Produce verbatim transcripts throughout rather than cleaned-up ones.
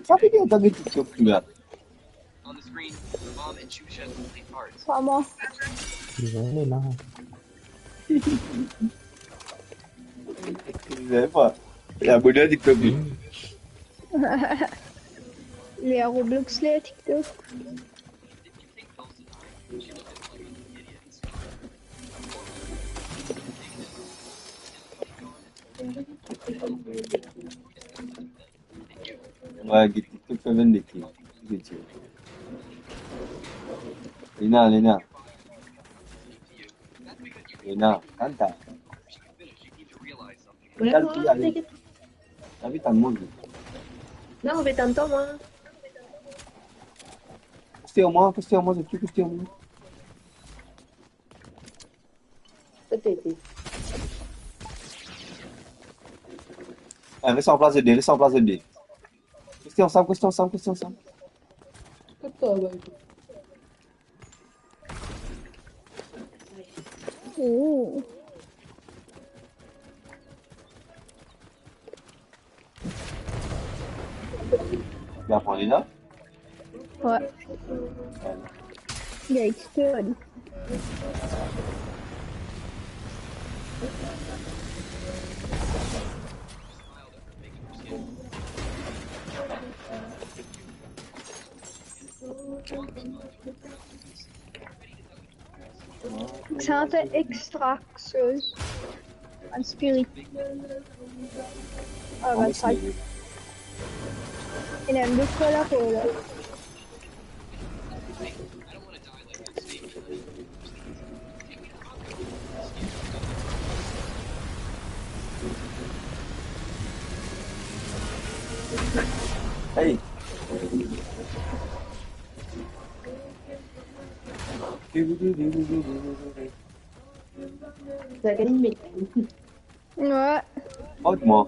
Sa pe bien, t'as TikTok, tu vois. On the screen, Mom and Chusha play cards. Pas moi. Bizin ale la. Bizin pa. Ya, boner TikTok, li. Li a Roblox, li a TikTok. Ouais, get TikTok, ça vient de qui? Qui c'est? Lina, Lina. Lina, canta. Canta, Lina. T'as vu, t'as le monde. Non, mais t'entends, moi. Posté au moins, posté au moins, posté au moins. Sa pe ete. Ah, res an plas de de, res an plas de de. Res ansam, res ansam, res ansam. Kot travay? Oh. Li aprann li la? Ouais. Li a explod. Sa fer extra kiksoz. Enn spirit. Ah, ben, sa. Ena enn lot kola, kola. Hey. Sa gagn met. Ouais. Ot mwa.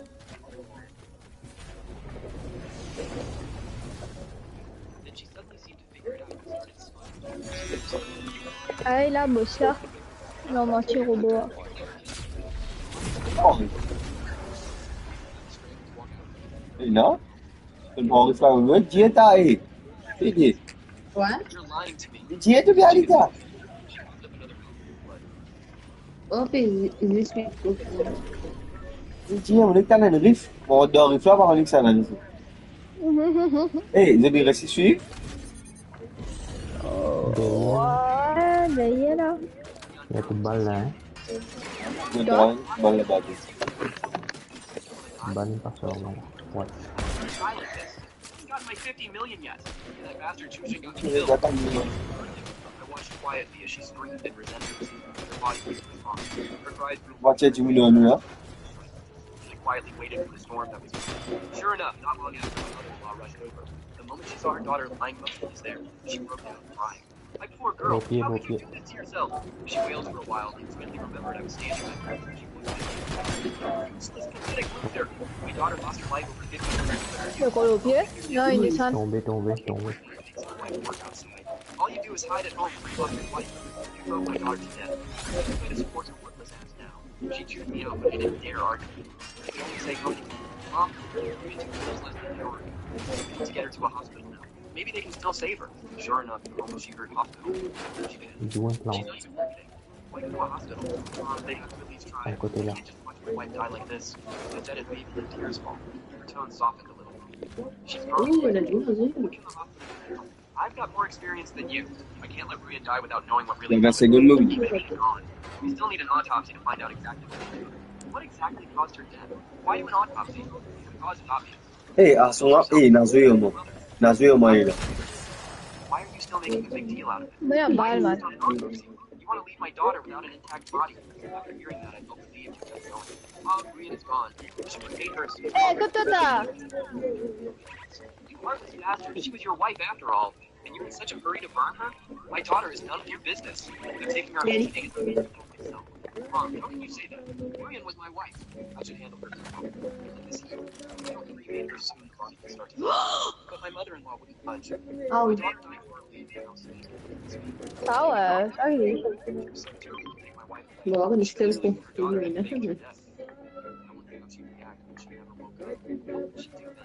Ay, la, boss la. Non, mon ti robot. Oh. Ena? Boris la, wi, Dieu ta, eh. Fede. Quoi? Dieu, tu viens, Alita. Oh, puis je suis au courant. Dieu, on est quand même riche. Bon, dans le soir, on est ça, là, ici. Eh, vous avez réussi à suivre? Ouais, ben, il est là. Il y a tout balle là, hein. Dedans, balle là-bas. Bal pa sor, non. What? Got my fifty million yet. That bastard Chusha got me killed. I watched quietly as she screamed in resentment. Her body was gone. Her cries grew. Watch it, you know, yeah? She quietly waited for the storm that was coming. Sure enough, not long after, my mother-in-law rushed over. The moment she saw her daughter lying motionless there, she broke down crying. My poor girl, how could you do this to yourself? She wailed for a while, then swiftly remembered I was standing right there. She was useless, pathetic loser. My daughter lost her life over fifty years. Lo kolo pie? Non, il est sale. Tombé, tombé, tombé. All you do is hide at home and love your wife. You drove my daughter to death. You try to support your worthless ass now. She chewed me out, but I didn't dare argue. I could only say, "Honey, Mom, you need to less than an hour to get her to a hospital now." Maybe they can still save her. Sure enough, the moment she heard hospital, she did. Ils jouent un plan. She's not doing anything. Went to a hospital. Um, they have to at least try. Un côté là. You can't just watch my wife die like this. Instead, it made her tears fall. Her tone softened a little. She's gone. Ooh, and a Went to the hospital. I've got more experience than you. I can't let Maria die without knowing what really happened. Even if she's gone, we still need an autopsy to find out exactly what happened. What exactly caused her death? Why do an autopsy? The cause is obvious. Hey, aswar, hey, na zwe mwa. Na zwe mwa la. Why are you still making a big deal out of it? Why are you still an autopsy? You want to leave my daughter without an intact body. After hearing that, I felt relieved and kept going. Mom, Brian is gone. She was dangerous. Hey, écoute ça. You heartless bastard. She was your wife after all. And you're in such a hurry to burn her? My daughter is none of your business. I'm taking her home today and leaving her to myself. Mom, how can you say that? Brian was my wife. I should handle her. This year, I don't cremate her soon. But my mother-in-law wouldn't budge. Oh. My daughter and I were leaving the house. Power. Okay. Well, I'm still thinking. I wonder how she'd react when she never woke up. What would she do then?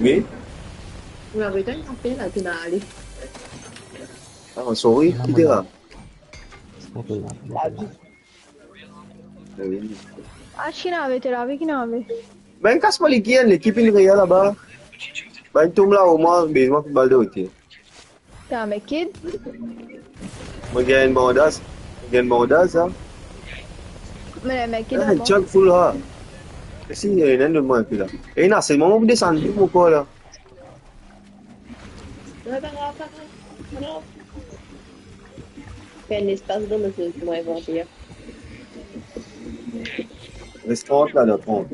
Oui. Ou laver tann kafe la, to ena ale. Ah, sorry, ki te la? Ok, la, la, la. Ah, ki ena ave, to laver, ki ena ave? Ben, kas mo li ki enn lekip inn real laba. Ben, tom la, omwin, bezwen pou bal de ote. T'es un mec kid? Mo gagn bandaz. Mo gagn bandaz, sa. Me le mec kid, eh, laba. Jump full, ha. Si, ena enn lot mwa epi la. E ena, se moman pou desann, pou mo kor la. Non, pa grav, pa grav, pa grav. Fer enn lespas dan mo soz ki mo invante. Res trant la, dan trant.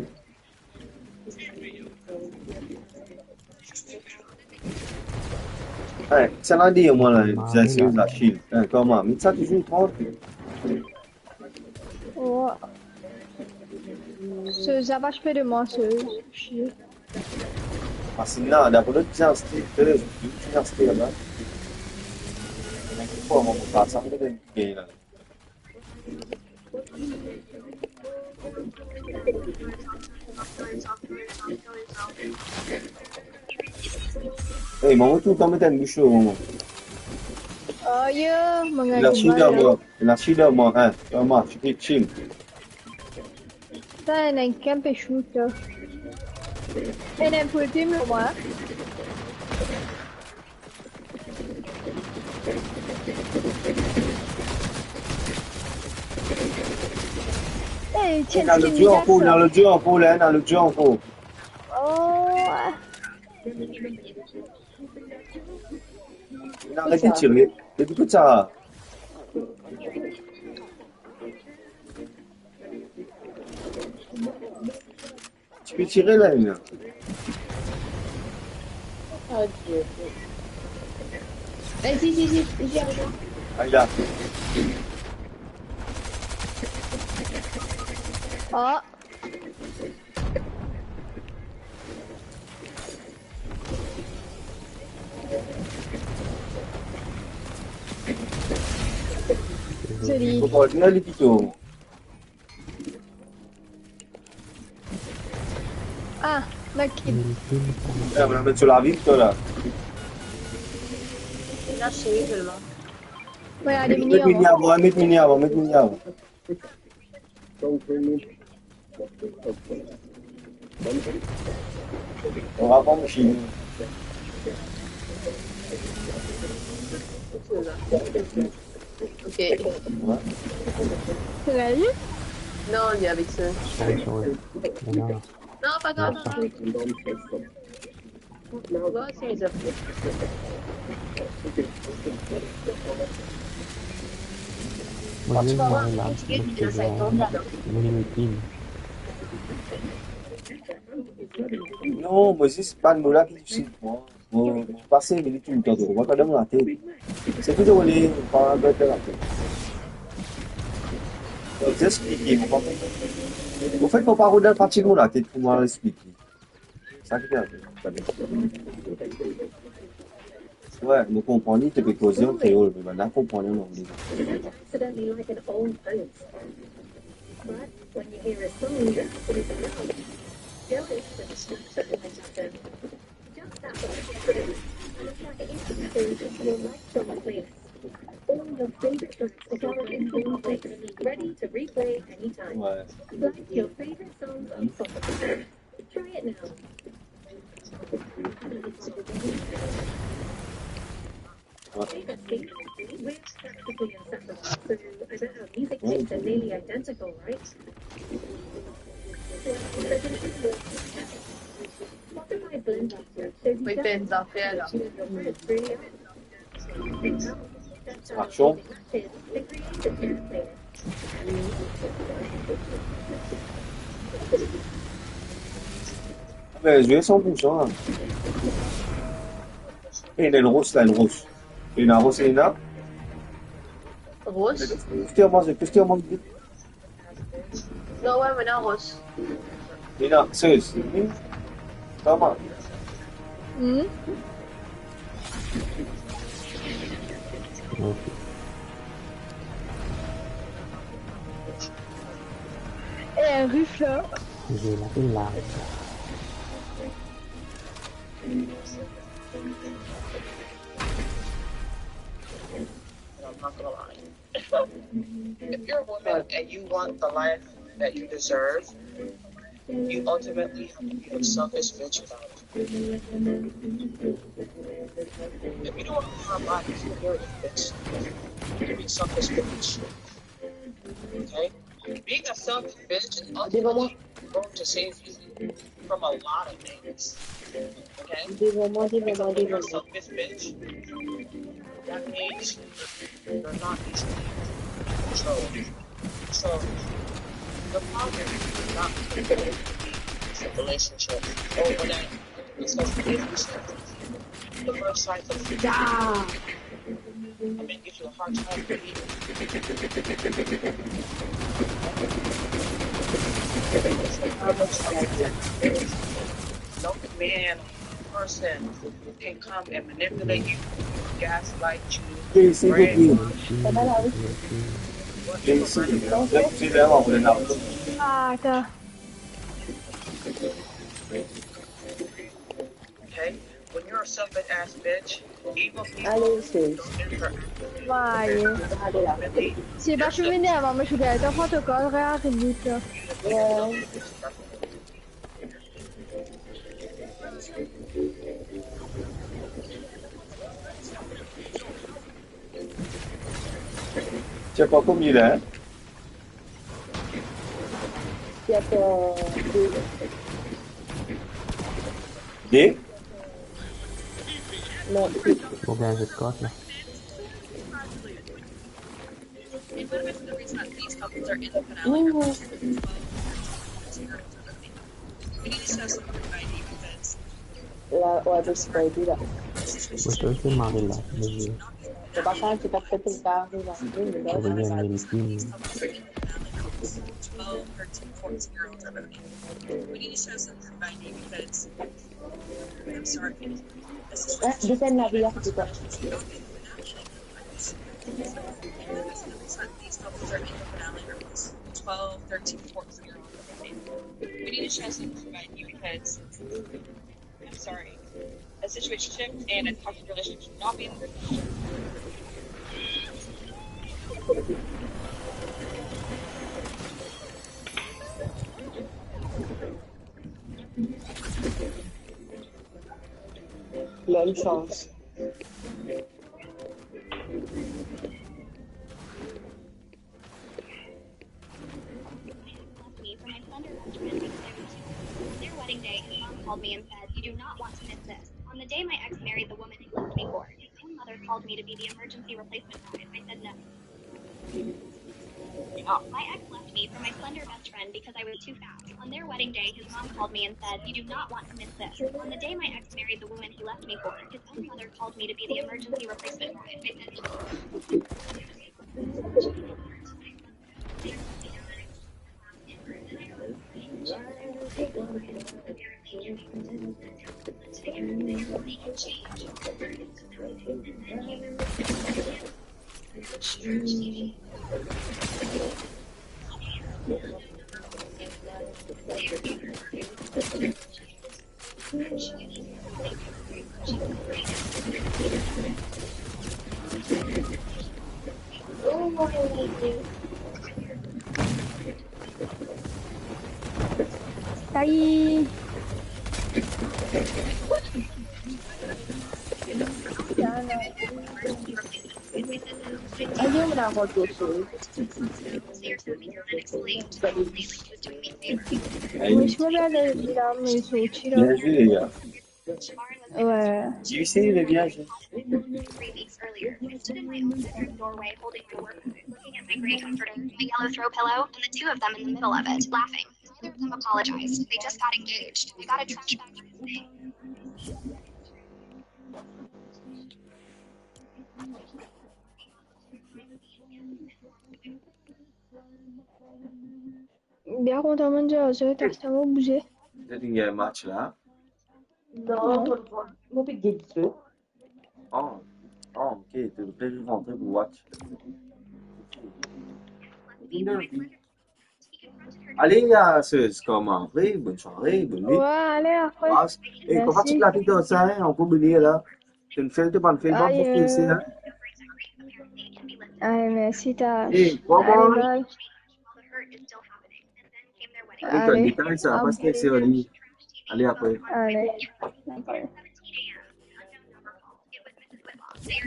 Hey, sa la dir mwa la, Zazil, la Chine. Hey, kouma? Met sa touzour trant. Ouais. Ce, ça va, je fais de moi, ce, je... Ah, c'est là, d'accord, là, tu as acheté, euh, tu as acheté là-bas. Il y en a qui font, on va pas ça, on va gagner là. Hey, maman, tout le temps, met une bouche au moment. Oh, yo, mon gars, il a chié dans moi. Ena chida mwa, hein. Mwa, chill, chill. Sa, ena enn camp e shoot la. Ena enn full team la, mwa. Hey, ena lot zwe ankor, ena lot zwe ankor la, ena lot zwe ankor. Oh. Ena, aret tire. Depi kot sa? Tu peux tirer là, là. Oh Dieu. Eh, si, si, si, ici, avec moi. Aïe là. Ah. Zoli. Faut pas dire les pitons. Ah, la kill. Eh, on va mettre sur la ville, toi, là. Là, je suis seulement. Voilà, les mini, mini avant, mets mini avant, mets mini avant. On va pas moucher. Ok. Ouais. Sérieux? Non, on est avec ça. Sorry, sorry. Non, non, non. Non, pas grave. Non, ça. Mo zis mari la, mo pe zwe Mil Pin. Non, mo zis bann mo la ki tousi mwa. Mo, mo pase minit toultan, to konpran, pa dan mo latet. Se ki to kone, pa dan latet. Mo explike, mo pa, anfet, mo pa rod dan parti mo latet pou mo explike. Sa ki pe arive. Wi, mo konpran li, to pe koze an kreol, me bann la konpran li an angle. Accidentally like an old boat. But when you hear a song, it's enough. Jealous with a snapshot like that. Just that one. Look like it is your life song playlist. All your favorite tracks are in one place, ready to replay anytime. Wi. Like your favorite songs on Spotify. Try it now. Wi. We're practically inseparable, so I bet our music tastes are nearly identical, right? Spotify's blend feature shows you exactly what you and your friends really like. Action. Be, zwe san poursan la. E, ena enn ros la, enn ros. Ena ros, ena. Ros? Kote mo manz, kote mo manz? Non, wi, mo ena ros. Ena, seriez? Kouma? Hmm? Eh, Ruf la. J'ai la pelle là. I'm not gonna lie. If you're a woman and you want the life that you deserve, you ultimately have to be a selfish bitch about it. If you don't want to be in my life, you're a bitch. You're a selfish bitch. Okay? Being a selfish bitch is ultimately going to save you from a lot of things. Okay? Because when you're a selfish bitch, that means you're not easily controlled. So, the problem is not the relationship or whatever. It's like the relationship. The first cycle. Yeah. I mean, How much no man person can come and manipulate you, gaslight you, brainwash you, whatever. Ah, attends. Okay? When you're a selfish ass bitch, evil people don't interact with you. Allez, allez là. C'est pas chemin à moi, mais je suis d'accord, prends ton corps, arrête vite là. Ti pa kouma li la, hein? Ti pa de. De? Non. Faut bien jouer de carte, là. Ouh. La, ouais, ben, c'est pas évident. Mo trouv se mari la, mo trouv. C'est pas ça, c'est pas peut-être le cas, mais là, oui, mais là, Aurélien Melvin. Ah, descends la vie, c'est quoi? Twelve, thirteen, fourteen year old. We need to share something about you because I'm sorry. A situationship and a toxic relationship should not be in a relationship. Bonne chance. Me for my son to have to miss their wedding day, and Mom called me and said, "You do not want to miss this." On the day my ex married the woman he left me for, his own mother called me to be the emergency replacement bride. I said no. My ex left me for my slender best friend because I was too fat. On their wedding day, his mom called me and said, "You do not want to miss this." On the day my ex married the woman he left me for, his own mother called me to be the emergency replacement bride. I said no. Salut. Ayo, on a autre chose. Ayo. Moi, je me regarde la maison, tu vois. Bien joué, les gars. Ouais. J'ai essayé le village. Three weeks earlier, I stood in my own bedroom doorway holding my work, looking at my gray comforter, my yellow throw pillow, and the two of them in the middle of it, laughing. Neither of them apologized. They just got engaged. I got a trash bag for this thing. Bien kontan, mon Dieu, je vais faire ça, vous bougez. Zot inn gagn match la? Non, non. Mo pe get zot. Ah, ah, ok, to pe rantre pou watch. Ale, ya, se, se kouma apre, bonn sware, bonn nwit. Ouais, ale, apre. Ah, e, kouma ti plati dan sa, hein, ankor bone la. To'nn fer, to pa'nn fer, pa pou pese, hein. Ay, mersi, ta. E, kouma? Ale, bye. Ale, ale, apre.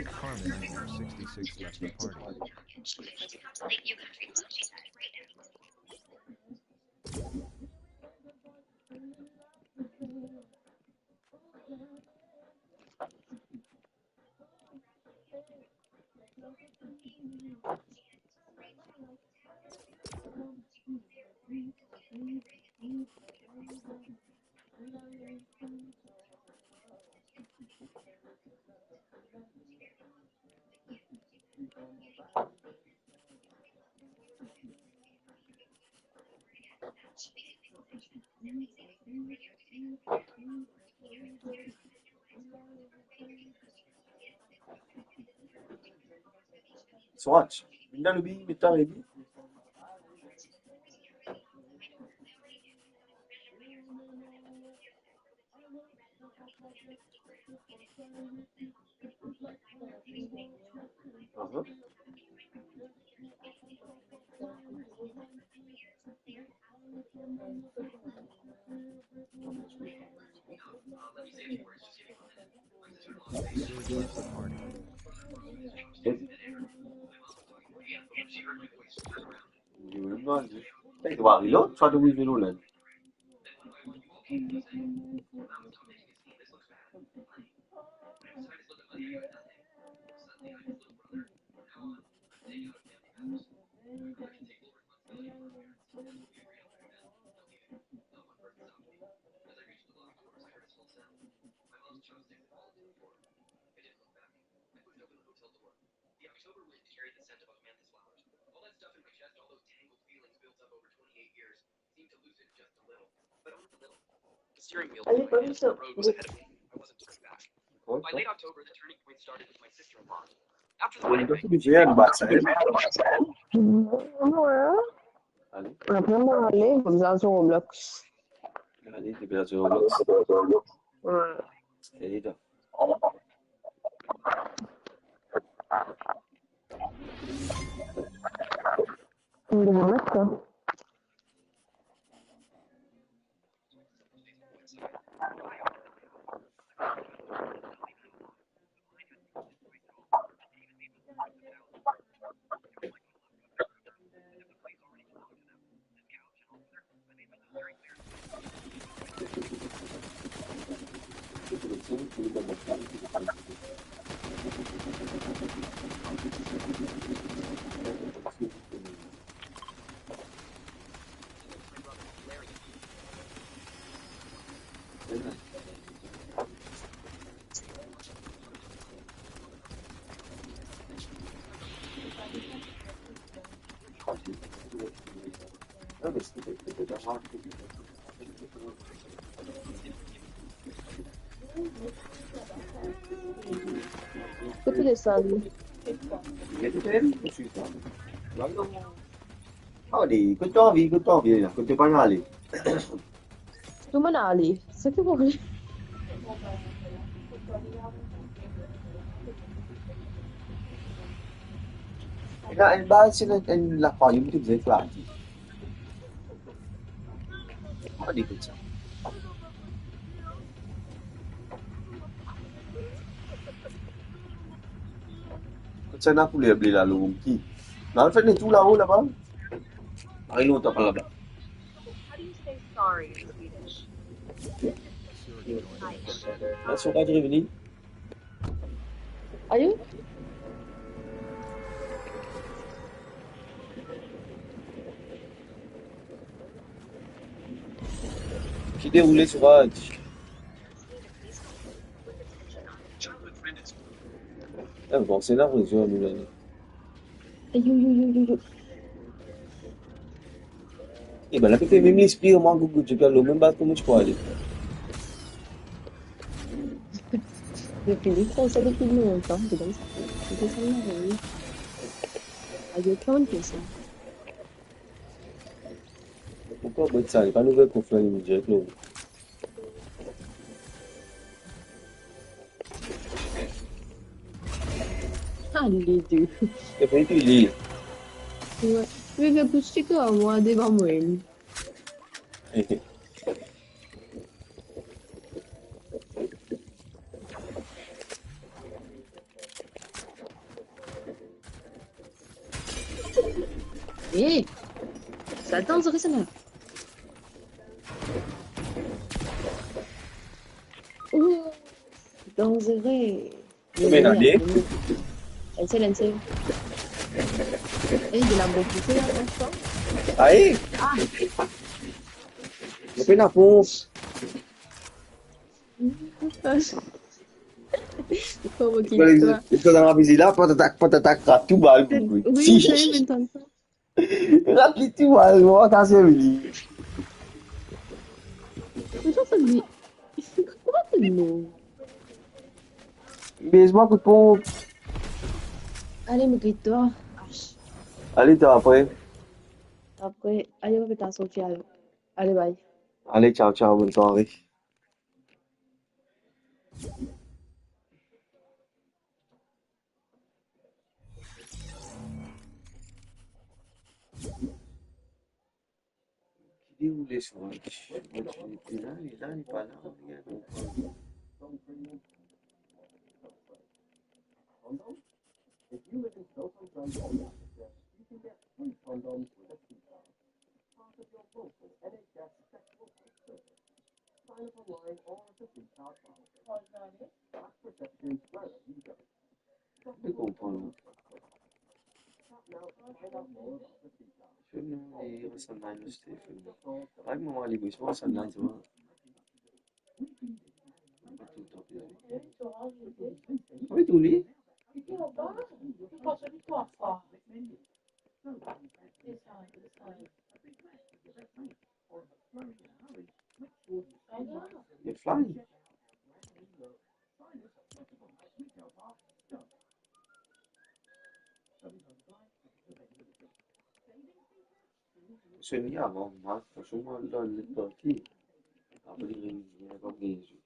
Carmen, sixty-six, left the party. Swatch. Linda Lubi, Mita Reddy. Li mem nou al dir. Hey, to va reload, to va reload la. Allez, pas ça. By late October, the turning point started with my sister-in-law. After the wedding night, ouais. Apre, mo ale, mo bizin zwe Roblox. Ale, to bizin zwe Roblox. Ouais. Ey, to. Mo bizin met sa. Kot to desann? Ade, kot to anvi, kot to anvi la, kot to pa ale. Tou monn ale, seki ou vle. Ena enn baz, ena enn lakwariom ki bizin flate. Ade kot sa. Kot sa ena kouler ble la, long ki. Nou al fer enn tour lao, laba. Pare lontan pa laba. Attention, pa revini. Ayo. Ki deroule, Souraj? Eh, bon, se la rezo nou la. Ayo, yo, yo, yo, yo. E bann la pe fer mem lespri, mwa, Gogo, ti pe al mem baz kouma ti pou ale. Depi li konsa depi lontan, ti donn sa. Ti donn sa, wi. Ayo, kan ki sa? Pourkoi bwat sa, li pa nouvel konfli, li direk lo. Ah, les deux. E pou touy li. Ouais. Mais le petit comme moi, devant moi. Eh, sa danzere sa la. Oh, danzere. Konbien inn ale? Enn sel, enn sel. Eh, de la bonte la, franchement. Aye! Ah! Mo pena pons. Provoke twa. Li dan lavizi la, patatak, patatak, rat tou bal pou li. Wi, sa, li mem tann sa. Rat li tou bal, mo pa kapav servi li. Kouma sa li? Kouma sa li? Bes mwa kout ponp. Ale, mo get twa. Ale, twa apre. Apre, ale, mo pe ta sorti alor. Ale, bye. Ale, ciao, ciao, bonn sware. Ki deroule sa? Li la, li la, li pa la, li la. Mo konpran. Film nou, li resann nou Stephen. Ay, mo, li resann nou, sa. Wi, tou li. Li fly. Seni avan, mwa, franchman, mwa, dan leparti. Apre, li vinn, li vinn ankor gagn zour.